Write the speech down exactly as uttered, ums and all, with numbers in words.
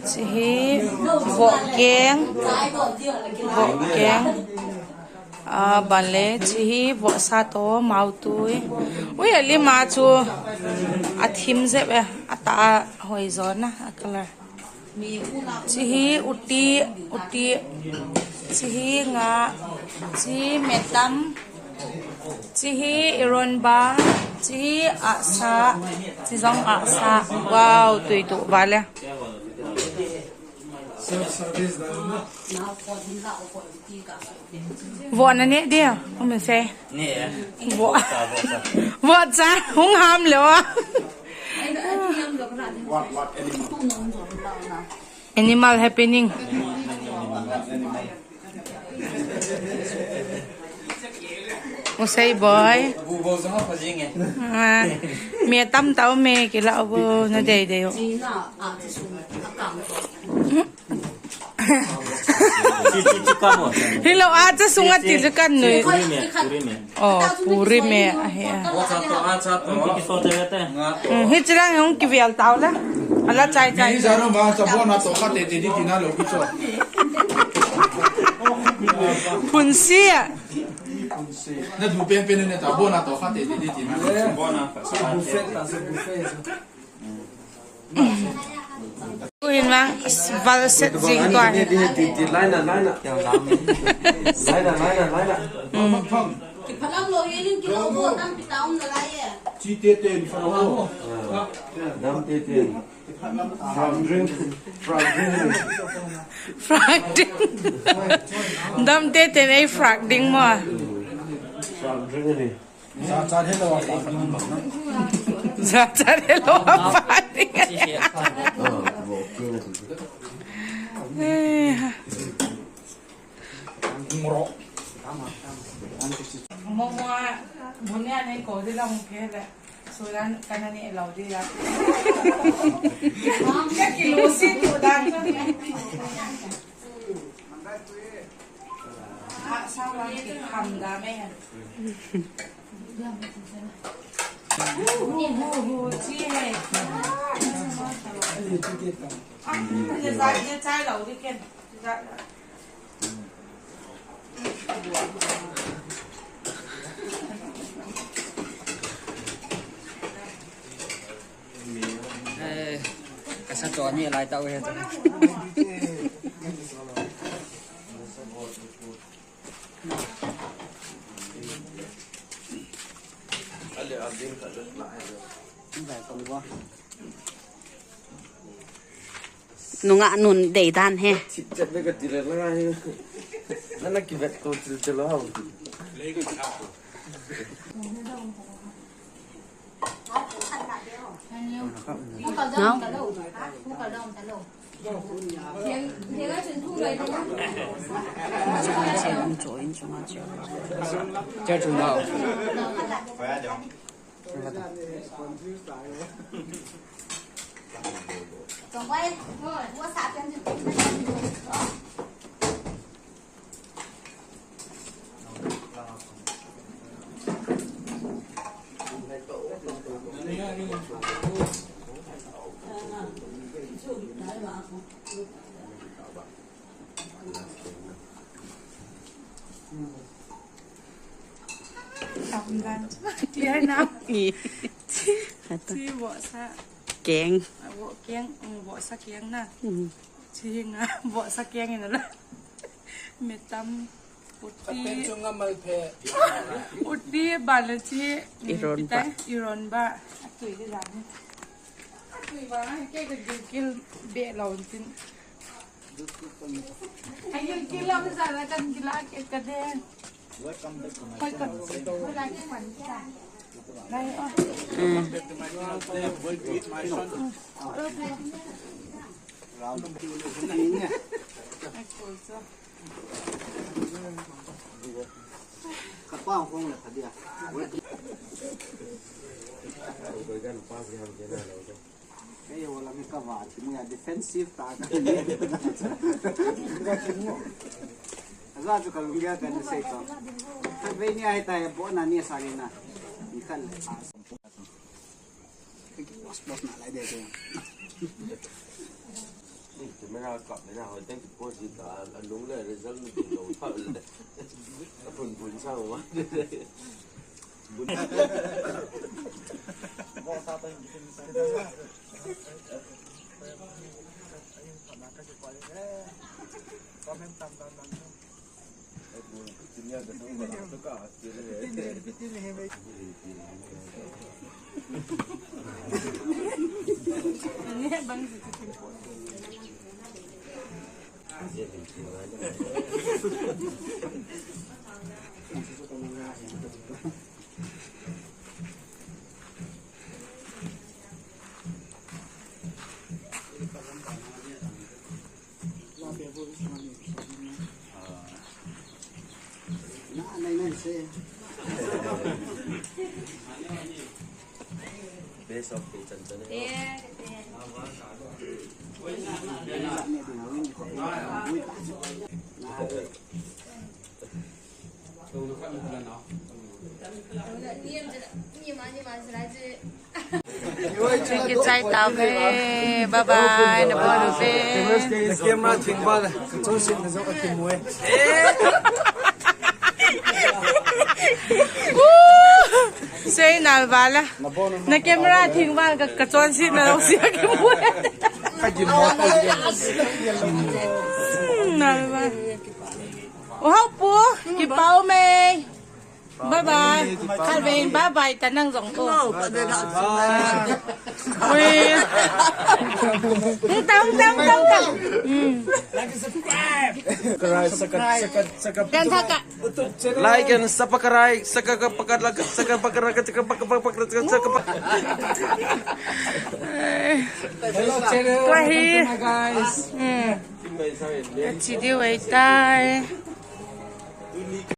Chi hi vawh keng, vawh keng. A, ban le chi hi vawhsa tawh mautui. Ui, a lim a chu a thim zep e, a ta a hoi zaw na a color. Chi hi uti, uti. Chi hi nga, chi metam. Chi hi ironba, chi hi asa, chi zong asa. Wow, tui tu vale. Vawh na ne dia, um se. Vawh, vawh cha, hung ham lo a. Animal happening. Usei boy. A, mi tam tau me kila bo na dei dei u. Hilo a cha sunga ti chu kan nui. Aw, puri me ahi a. Hi chilang hung kivial tau la. Ala chai chai. Ni zaro ma cha bona to kha te te di tina lo ki cho. Phunsia. Na du pen pen ne ta bona to kha te te di tina. Bona kha sa. Tuhin ma, val set zing tua hi. Laina, laina. Laina, laina, laina. Kiphalam lo hi ling kilo bo tam pi ta um na lai e. Chi te te in fa lo. Dam te te. Frag drink. Frag drink. Frag drink. Dam te te nei frag drink ma. Frag drink ni. Za chat helo a fa ding. Momo a bunia nei ko di long ke le. Sudan kana ni lo di la. Ka kilusi tu dan. Ka sa chaw ni lai tau he. Nungak nun dei dan he. Chet chet le ka ti le la ngai. Nana kivet to til til lo hau. Tamdan. Ti ai na. Ti. Ti vawhsa. Keng. A vawh keng, um, vawhsa keng na. Mm. Chi nga vawhsa keng in a la. Metam. Uti. Uti bale chi. Ironba. Ironba. A tui di dan. A tui ba ke ka gilkil be lo tin. Ei, wala mi ka va, ti mi a defensive ta ka ni. A za chu ka lunggel ka ni sei to. Khatvei ni ai ta e, bo na ni sa ni na. Ni khan. Camera kap le na hoi teng ki post di ta, a lung le result ni ti lo ta le. A phun phun sa ma. Thank you, chai tau ve. Bye bye, na bon u ve. Camera thing ba le, ka chon sin na zo ka kimu e. Sei nal ba la. Na camera thing ba ka, ka chon sin na lo sia kimu e. Ka kimu. Nal ba. O hau pu, kipau mai. Bye bye. Khalven bye bye ta nang zong ko. Ui. Tang, tang, tang, tang. Kan thak ah. Like and subscribe. Saka ka pakat la, saka pakat la, saka pakat, saka pakat, saka pakat. Hello, channel. Kwa hi. Welcome to my guys. Hmm. Chi di wei tai.